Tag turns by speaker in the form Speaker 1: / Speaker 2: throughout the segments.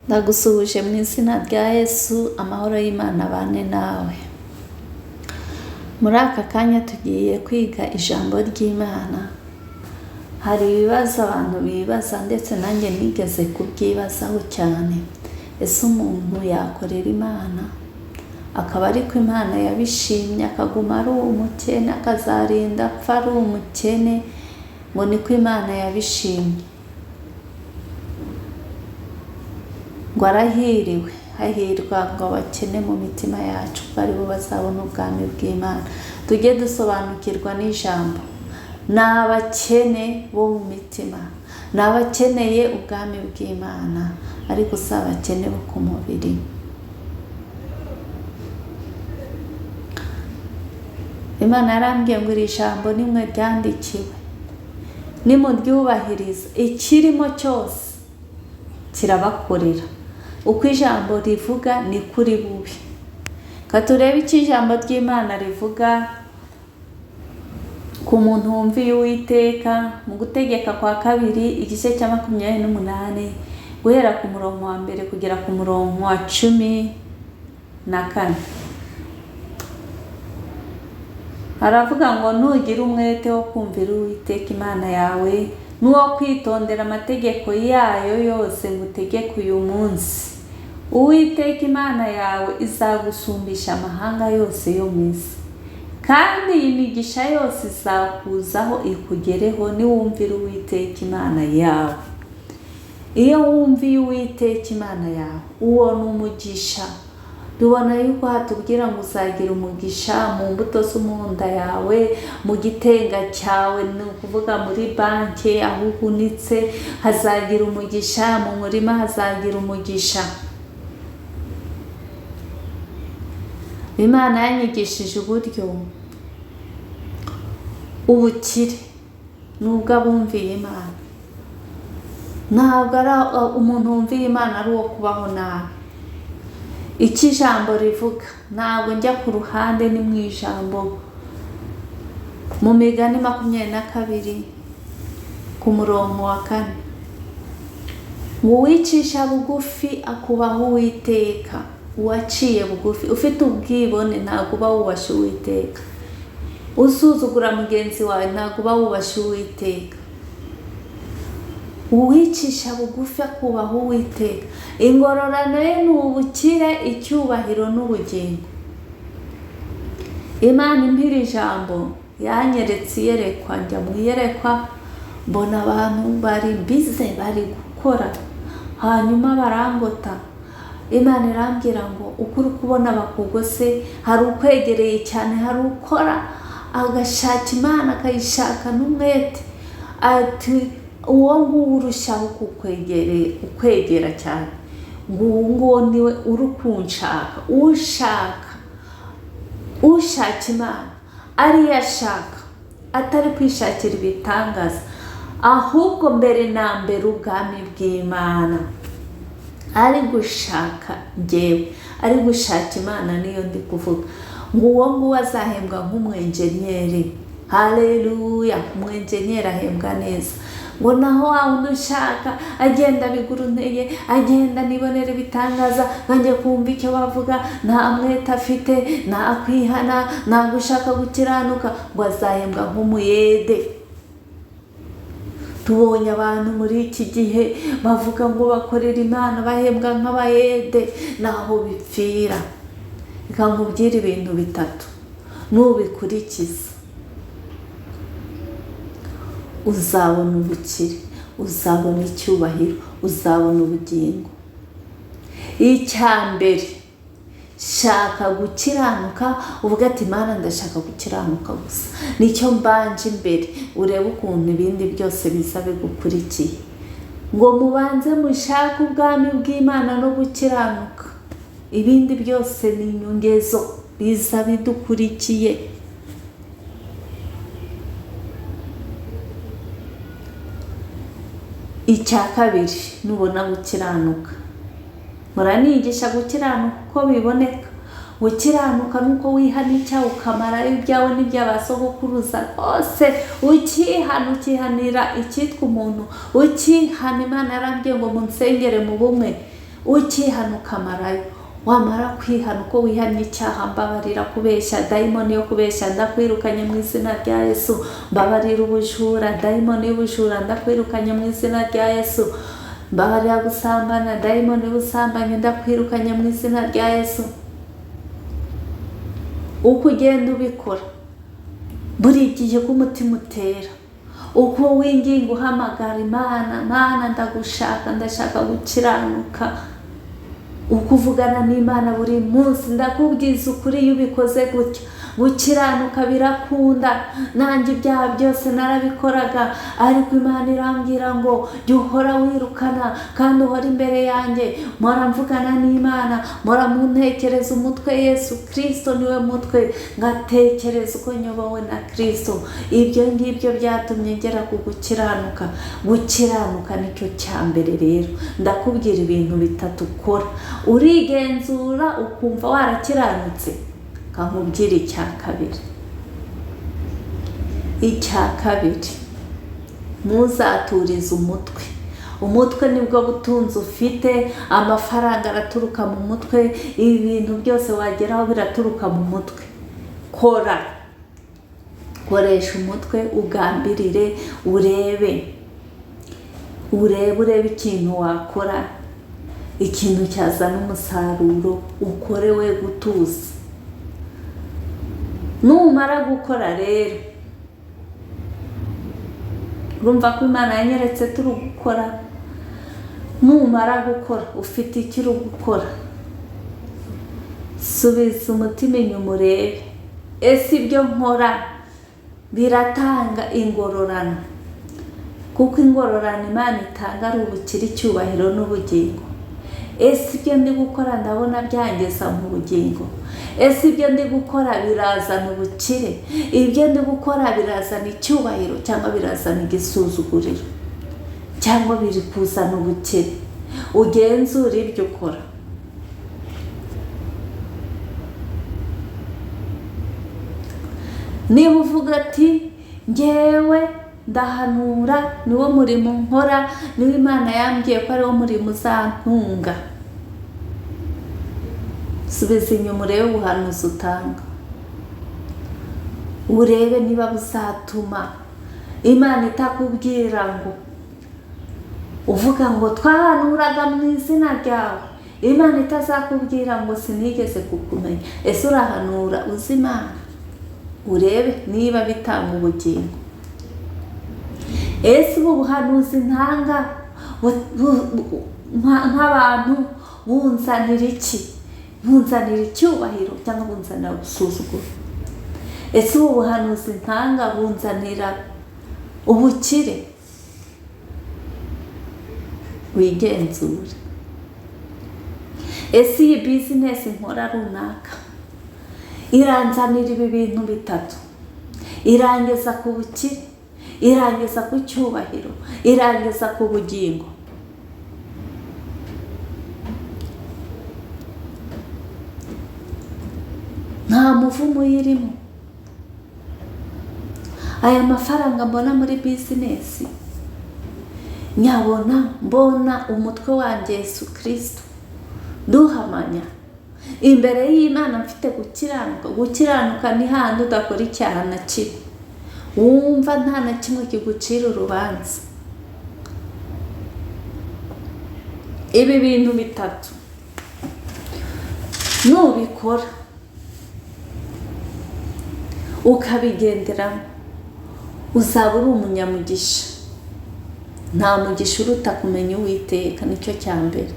Speaker 1: Ndagusuhuje mu izina rya Yesu, amahoro y'Imana abane nawe. Muri aka kanya tugiye kwiga ijambo ry'Imana. Hari ibibazo abantu bibaza ndetse nanjye nigeze kubyibazaho cyane. Ese umuntu yakorera Imana akaba ariko Imana yabishimye, akaguma ari umukene, akazarinda apfa ari umukene, ngo niko Imana yabishimye, ngo arahiriwe? Hahirwa ngo abakene mu mitima yacu, kuko aribo bazabona ubwami bw'Imana. Tujye dusobanukirwa n'ijambo. Ni abakene bo mu mitima, ni abakeneye ubwami bw'Imana, ariko si abakene bo ku mubiri. Imana yarambwiye ngo iri jambo nimwe ryandikiwe, nimuryubahiriza ikirimo cyose kirabakorera. Uko ijambo rivuga ni kuri bubi. Ka turebe icyo ijambo ry'Imana rivuga ku muntu wumviye Uwiteka mu Gutegeka kwa Kabiri, igice cya 28, guhera ku murongo wa 1 kugera ku murongo wa 14. Haravuga ngo nugira umwete wo kumvira Uwiteka Imana yawe, n'uwo kwitondera amategeko yayo yose ngutegeka uyu munsi, Uwiteka Imana yawe izagusumbisha amahanga yose yo mu isi, kandi iyi migisha yose izakuzaho ikugereho niwumvira Uwiteka Imana yawe. Iyo wumviye Uwiteka Imana yawe, uwo ni umugisha. Tubona yuko hatubwira ngo uzagira umugisha mu mbuto zo mu nda yawe, mu gitenga cyawe, ni ukuvuga muri banki aho uhunitse hazagira umugisha, mu murima hazagira umugisha. Imana yanyigishije uburyo ubukire nubwo abumviye Imana. Ntabwo ari umuntu wumviye Imana ari uwo kubaho nabi. Icyo ijambo rivuga ntabwo njya ku ruhande, ni mu ijambo mu Migani 22 ku murongo wa 4, ngo uwicisha bugufi akubaha Uwiteka. Uwaciye bugufi, ufite ubwibone, ntabwo uba wubashye Uwiteka. Usuzugura mugenzi wawe, ntabwo uba wubashye Uwiteka. Uwicisha bugufi akubaha Uwiteka, ingororano ye ni ubukire, icyubahiro n'ubugingo. Imana impira ijambo yanyeretse iyerekwa, njya mu iyerekwa mbona abantu bari bize bari gukora, hanyuma barangota. Imana irambwira ngo uko uri kubona bakugose, hari ukwegereye cyane, hari ukora agashaka Imana akayishaka n'umwete, ati uwo nguwo urushaho ukwegera cyane, ngo uwo nguwo niwe uri kunshaka. Ushaka Imana ariyo ashaka, atari kwishakira ibitangaza, ahubwo mbere na mbere ubwami bw'Imana ari gushaka. Njyewe ari gushaka Imana niyo ndi kuvuga, ngo uwo nguwo azahembwa nk'umwenjenyeri. Haleluya! Umwenjenyeri ahembwa neza. Ngo naho wa wundi ushaka agenda bigura intege, agenda nibonera ibitangaza, nkanjye kumva icyo bavuga, nta mwete afite, nta kwihana, nta gushaka gukiranuka, ngo azahembwa nk'umuyede. Tubonye abantu muri iki gihe bavuga ngo bakorera Imana bahembwa nk'abayede, naho bipfira. Reka nkubwire ibintu bitatu nubikurikiza uzabona ubukire, uzabona icyubahiro, uzabona ubugingo. Icya mbere, shaka gukiranuka, uvuga ati Imana ndashaka gukiranuka gusa, nicyo mbanje imbere, urebe ukuntu ibindi byose biza bigukurikiye. Ngo mubanze mushake ubwami bw'Imana no gukiranuka, ibindi byose ni inyongezo biza bidukurikiye. Icya kabiri, nubona gukiranuka, muranigisha gukiranuka uko biboneka. Gukiranuka nuko wihana icyaha ukamarayo ibyawe n'iby'abasogokuruza rwose, ukihana, ukihanira icyitwa umuntu, ukihana. Imana yarambwiye ngo munsengere mu bumwe, Ukihana ukamarayo, wamara kwihana uko wihannye icyaha, mbabarira kubeshya, dayimoni yo kubeshya ndakwirukanye mu izina rya Yesu, mbabarira ubujura, dayimoni y'ubujura ndakwirukanye mu izina rya Yesu, mbabarira gusambana, dayimoni y'ubusambanyi ndakwirukanye mu izina rya Yesu. Uko ugenda ubikora buri gihe ko umutima utera, uko winginga uhamagara Imana, Mana ndagushaka, ndashaka gukiranuka, uko uvugana n'Imana buri munsi, ndakubwiza ukuri iyo ubikoze gutya gukiranuka birakunda. Nanjye ibyaha byose narabikoraga, ariko Imana irambwira ngo jya uhora wirukana kandi uhora imbere yanjye. Mpora mvugana n'Imana, mpora muntekereza umutwe, Yesu Kristo niwe mutwe, ngatekereza uko nyobowe na Kristo. Ibyo ngibyo byatumye ngera ku gukiranuka. Gukiranuka nicyo cya mbere. Rero ndakubwira ibintu bitatu ukora, urigenzura ukumva warakiranutse. Nkubwira icya kabiri. Icya kabiri, ntuzaturize umutwe. Umutwe nibwo butunzi ufite, amafaranga araturuka mu mutwe, ibintu byose wageraho biraturuka mu mutwe. Kora, koresha umutwe, ugambirire, urebe urebe ikintu wakora, ikintu cyazana umusaruro, ukore we gutuza. Numara gukora rero, urumva ko Imana yanyeretse turi gukora. Numara gukora ufite icyo uri gukora, subiza umutima inyuma urebe, ese ibyo nkora biratanga ingororano? Kuko ingororano Imana itanga ari ubukire, icyubahiro n'ubugingo. Ese ibyo ndi gukora ndabona byangeza mu bugingo? Ese ibyo ndi gukora birazana ubukire? Ibyo ndi gukora birazana icyubahiro cyangwa birazana igisuzuguriro cyangwa biri kuzana ubukire? Ugenzure ibyo ukora. Niba uvuga ati ngewe ndahanura, niwo murimo nkora, niwo Imana yambwiye ko ariwo murimo uzantunga, subiza inyuma urebe ubuhanuzi utanga, urebe niba buzatuma Imana itakubwira ngo uvuga ngo twahanuraga mu izina ryawe, Imana itazakubwira ngo sinigeze kukumenya. Ese urahanura uzi Imana? Urebe niba bitanga ubugingo. Ese ubu buhanuzi ntanga nk'abantu bunzanira iki? Bunzanira icyubahiro cyangwa bunzanira gusuzugura? Ese ubu buhanuzi ntanga bunzanira ubukire? Wigenzure. Ese iyi bizinesi nkora runaka iranzanira ibi bintu bitatu? Irangeza ku bukire, irangeza ku cyubahiro, irangeza ku bugingo. Nta muvumo uyirimo. Aya mafaranga mbona muri bizinesi nyabona mbona umutwe wanjye Yesu Kristo duhamanya imbere y'Imana mfite gukiranuka. Gukiranuka ni handi udakora icyaha na kimwe, wumva nta na kimwe kigucira urubanza. Ibi bintu bitatu nubikora ukabigenderamo uzaba uri umunyamugisha. Nta mugisha uruta kumenya Uwiteka, nicyo cya mbere.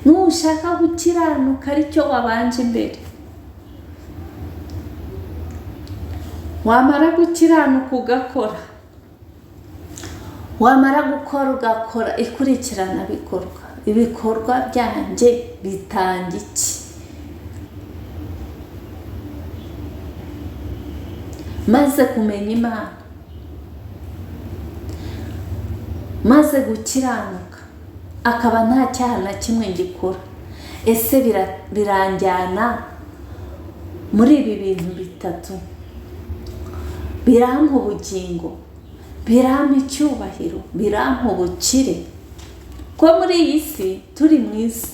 Speaker 1: Nushaka gukiranuka aricyo wabanje imbere, wamara gukiranuka ugakora, wamara gukora ugakora ikurikirana bikorwa. Ibikorwa byanjye bitanga iki? Maze kumenya Imana, maze gukiranuka, akaba nta cyaha na kimwe ngikora, ese biranjyana muri ibi bintu bitatu? Birampa ubugingo, birampa icyubahiro, birampa ubukire. Ko muri iyi si turi mu isi,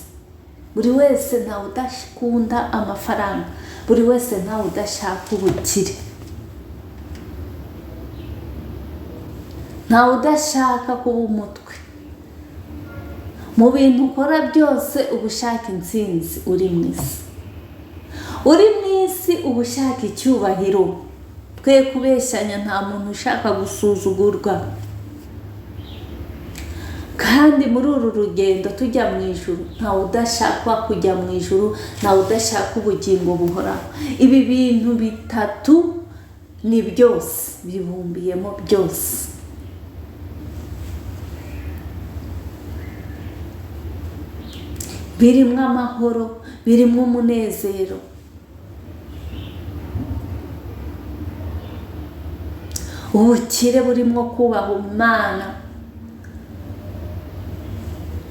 Speaker 1: buri wese ntawe udakunda amafaranga, buri wese ntawe udashaka ubukire, ntawe udashaka kuba umutwe. Mu bintu ukora byose uba ushaka intsinzi uri mu isi. Uri mu isi uba ushaka icyubahiro. Twe kubeshyanya, nta muntu ushaka gusuzugurwa. Kandi muri uru rugendo tujya mu ijuru, ntawe udashaka kujya mu ijuru, ntawe udashaka ubugingo buhoraho. Ibi bintu bitatu ni byose, bibumbiyemo byose. Birimo amahoro, birimo umunezero. Ubukire burimo kubaha Imana,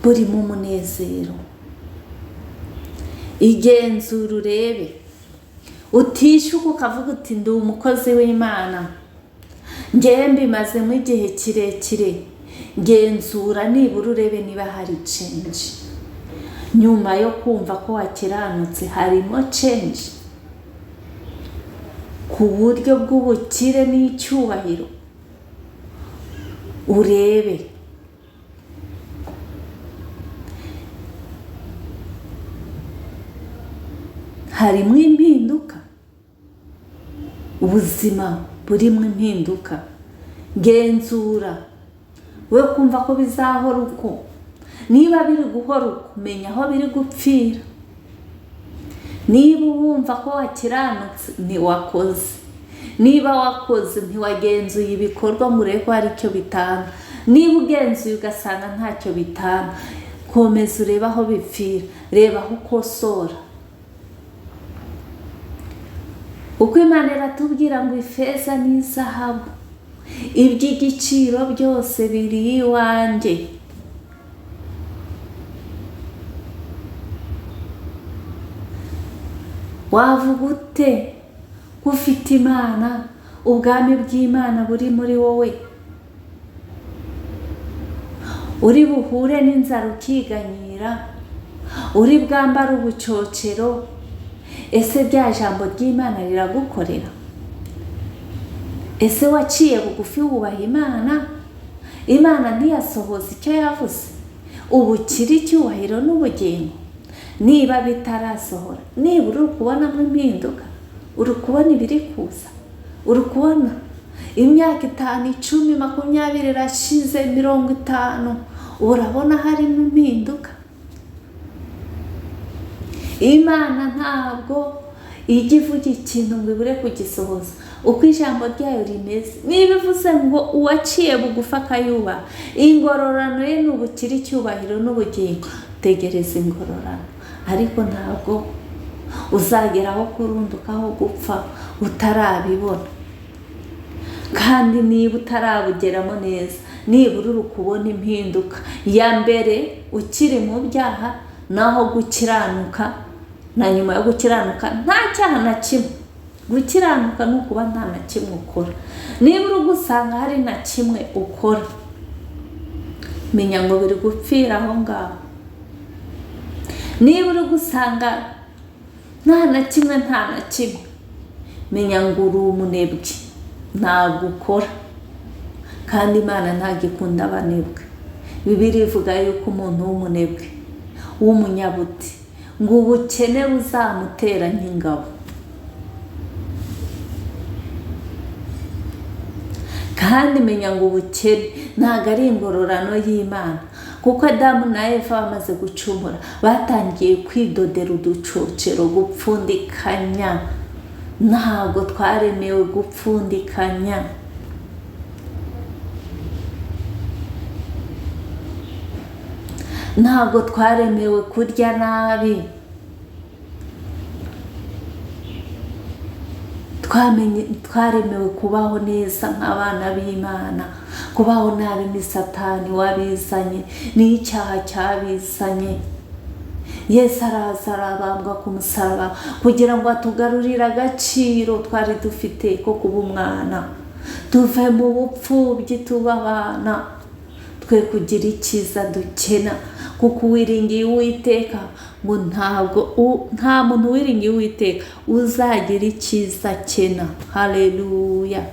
Speaker 1: burimo umunezero. Igenzura urebe, utishuka ukavuga uti ndi umukozi w'Imana, ngewe mbimazemo igihe kirekire. Genzura nibura urebe niba hari change. Nyuma yo kumva ko wakiranutse harimo change ku buryo bw'ubukire n'icyubahiro. Urebe harimo impinduka, ubuzima burimo impinduka. Genzura we kumva ko bizahora uko. Niba biri guhora uko, menya aho biri gupfira. Niba wumva ko wakiranutse ntiwakoze, niba wakoze ntiwagenzuye ibikorwa ngo urebe ko hari icyo bitanga, niba ugenzuye ugasanga ntacyo bitanga, komeza urebe aho bipfira, reba aho ukosora. Uko Imana iratubwira ngo ifeza n'izahabu iby'igiciro byose biri iwanjye. Wavuga ute ko ufite Imana, ubwami bw'Imana buri muri wowe? Uri buhure n'inzara ukiganyira, uri bwambara ubucocero. Ese rya jambo ry'Imana riragukorera? Ese waciye bugufi wubaha Imana? Imana ntiyasohoza icyo yavuze, ubukire, icyubahiro n'ubugingo. Niba bitarasohora, nibura uri kubonamo impinduka, uri kubona ibiri kuza, uri kubona imyaka 5, 10, 20 irashize, 50, urabona harimo impinduka. Imana ntabwo ijya ivuga ikintu ngo ibure kugisohoza. Uko ijambo ryayo rimeze, niba ivuze ngo uwaciye bugufi akayubaha, ingororano ye ni ubukire, icyubahiro n'ubugingo. Tegereza ingororano, ariko ntabwo uzageraho kurundukaho gupfa utarabibona. Kandi niba utarabugeramo neza, nibura uri kubona impinduka ya mbere ukiri mu byaha, naho gukiranuka na nyuma yo gukiranuka nta cyaha na kimwe. Gukiranuka ni ukuba nta na kimwe ukora. Niba uri gusanga hari na kimwe ukora, menya ngo biri gupfira aho ngaho. Niba uri gusanga nta na kimwe, nta na kimwe, menya ngo uri umunebwe, ntabwo ukora. Kandi Imana ntabwo ikunda abanebwe. Bibiliya ivuga yuko umuntu w'umunebwe, w'umunyabuti, ngo ubukene buzamutera nk'ingabo. Kandi menya ngo ubukene ntabwo ari ingororano y'Imana, kuko Adamu na Eva bamaze gucumura batangiye kwidodera uducocero, gupfundikanya. Ntabwo twaremewe gupfundikanya. Ntabwo twaremewe kurya nabi. Twaremewe kubaho neza nk'abana b'Imana. Kubaho nabi ni Satani wabizanye, ni icyaha cyabizanye. Yesu araza arabambwa ku musaraba kugira ngo atugarurire agaciro twari dufite ko kuba umwana, tuve mu bupfubyi tuba abana, twe kugira icyiza dukena, kuko uwiringiye Uwiteka ngo ntabwo nta muntu wiringiye Uwiteka uzagira icyiza akena. Haleluya.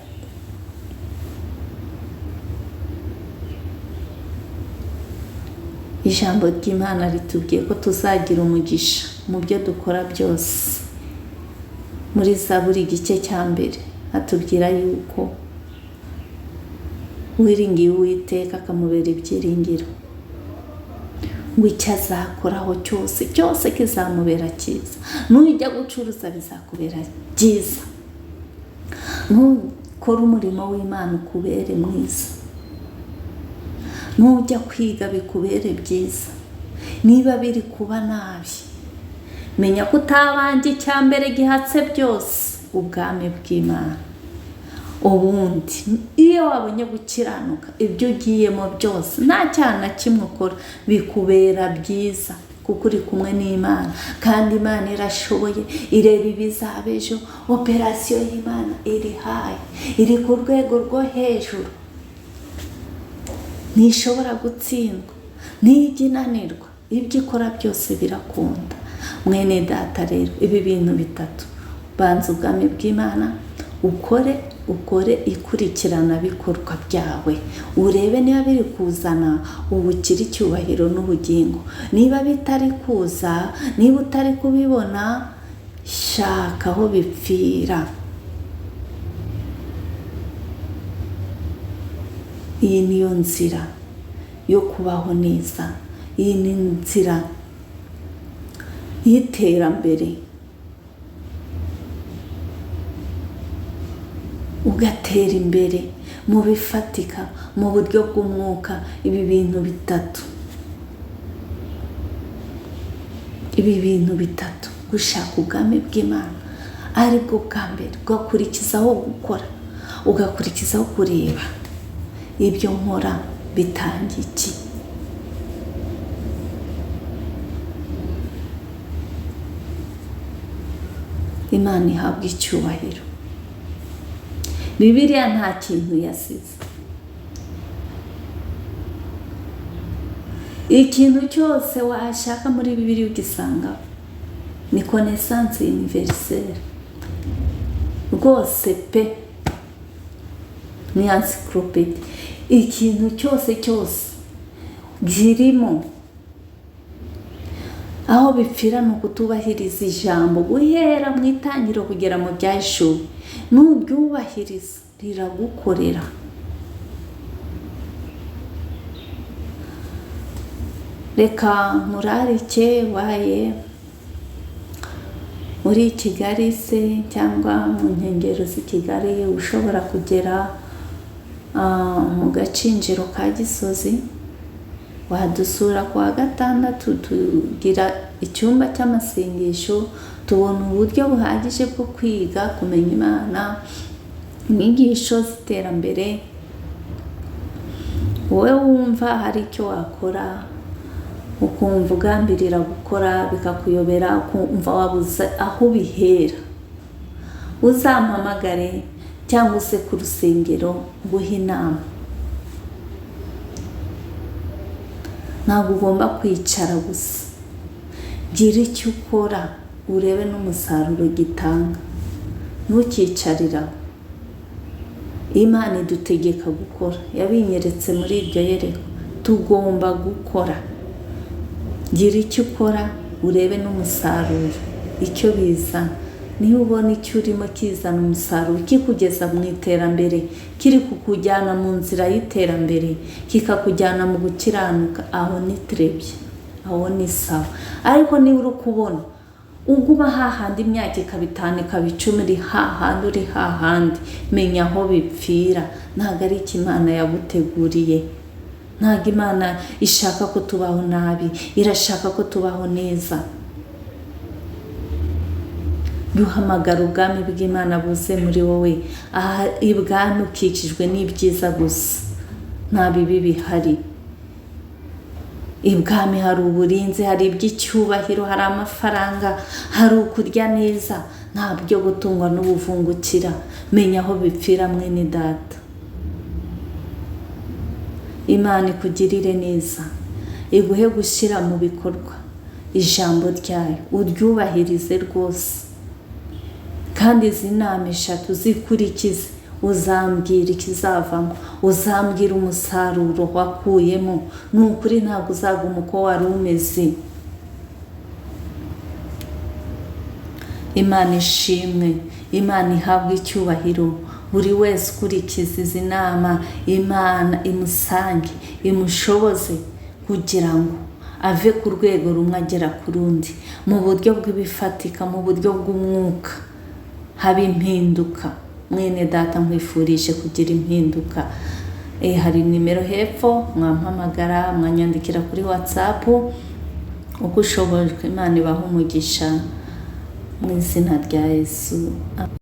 Speaker 1: Ijambo ry'Imana ritubwiye ko tuzagira umugisha mu byo dukora byose. Muri Zaburi igice cya 1 atubwira yuko uwiringiye Uwiteka akamubera ibyiringiro, ngo icyo azakoraho cyose cyose kizamubera cyiza. Nujya gucuruza bizakubera byiza, nukora umurimo w'Imana ukubere mwiza, nujya kwiga bikubere byiza. Niba biri kuba nabi, menya ko utabanje icya mbere gihatse byose, ubwami bw'Imana. Ubundi iyo wabonye gukiranuka, ibyo ugiyemo byose nta cyaha na kimwe ukora bikubera byiza, kuko uri kumwe n'Imana, kandi Imana irashoboye, ireba ibizaba ejo. Operasiyo y'Imana iri hayi, iri ku rwego rwo hejuru, ntishobora gutsindwa, ntijya inanirwa, ibyo ikora byose birakunda. Mwene data rero, ibi bintu bitatu: banza ubwami bw'Imana, ukore ukore ikurikirana bikorwa byawe, urebe niba biri kuzana ubukire, icyubahiro n'ubugingo. Niba bitari kuza, niba utari kubibona, shaka aho bipfira. Iyi niyo nzira yo kubaho neza, iyi ni nzira y'iterambere. Ugatera imbere mu bifatika, mu buryo bw'umwuka. Ibi bintu bitatu, ibi bintu bitatu: gushaka ubwami bw'Imana ari bwo bwa mbere, ugakurikizaho gukora, ugakurikizaho kureba ibyo nkora bitanga iki. Imana ihabwa icyubahiro. Bibiliya nta kintu yasize. Ikintu cyose washaka muri Bibiliya ugisanga. Ni connaissance universelle rwose pe, ni encyclopédie. Ikintu cyose cyose kirimo. Aho bipfira ni ukutubahiriza ijambo, guhera mu itangiriro kugera mu Byahishuwe. Nuryubahiriza riragukorera. Reka nkurarike, waye uri Kigali se cyangwa mu nkengero z'i Kigali, ushobora kugera mu gacinjiro ka Gisozi, wadusura ku wa gatandatu. Tugira icyumba cy'amasengesho, tubona uburyo buhagije bwo kwiga kumenya Imana, inyigisho z'iterambere. Wowe wumva hari icyo wakora, ukumva ugambirira gukora bikakuyobera, ukumva wabuze aho ubihera, uzampamagare cyangwa uze ku rusengero nguhe inama. Ntabwo ugomba kwicara gusa, gira icyo ukora urebe n'umusaruro gitanga, ntukicarira. Imana idutegeka gukora, yabinyeretse muri iryo yerekwa, tugomba gukora. Gira icyo ukora urebe n'umusaruro icyo bizana. Niba ubona icyo urimo kizana umusaruro, kikugeza mu iterambere, kiri kukujyana mu nzira y'iterambere, kikakujyana mu gukiranuka, aho ni trebye, aho ni sawa. Ariko niba uri kubona uguma hahandi imyaka ikaba 5 ikaba 10 uri hahandi, uri hahandi, menya aho bipfira. Ntabwo ari icyo Imana yaguteguriye. Ntabwo Imana ishaka ko tubaho nabi, irashaka ko tubaho neza. Duhamagara ubwami bw'Imana buze muri wowe. Aha ibwami ukikijwe n'ibyiza gusa, nta bibi bihari. Ibwami hari uburinzi, hari iby'icyubahiro, hari amafaranga, hari ukurya neza, nta byo gutungwa n'ubuvungukira. Menya aho bipfira mwene data. Imana ikugirire neza, iguhe gushyira mu bikorwa ijambo ryayo, uryubahirize rwose. Kandi izi nama eshatu zikurikize, uzambwira ikizavamo, uzambwira umusaruro wakuyemo. Ni ukuri ntabwo uzaguma uko wari umeze. Imana ishimwe, Imana ihabwe icyubahiro. Buri wese ukurikiza izi nama, Imana imusange, imushoboze kugira ngo ave ku rwego rumwe agera ku rundi, mu buryo bw'ibifatika, mu buryo bw'umwuka haba impinduka. Mwene data, nkwifurije kugira impinduka. Hari nimero hepfo, mwampamagara, mwanyandikira kuri WhatsApp uko ushobojwe. Imana ibahe umugisha mu izina rya Yesu.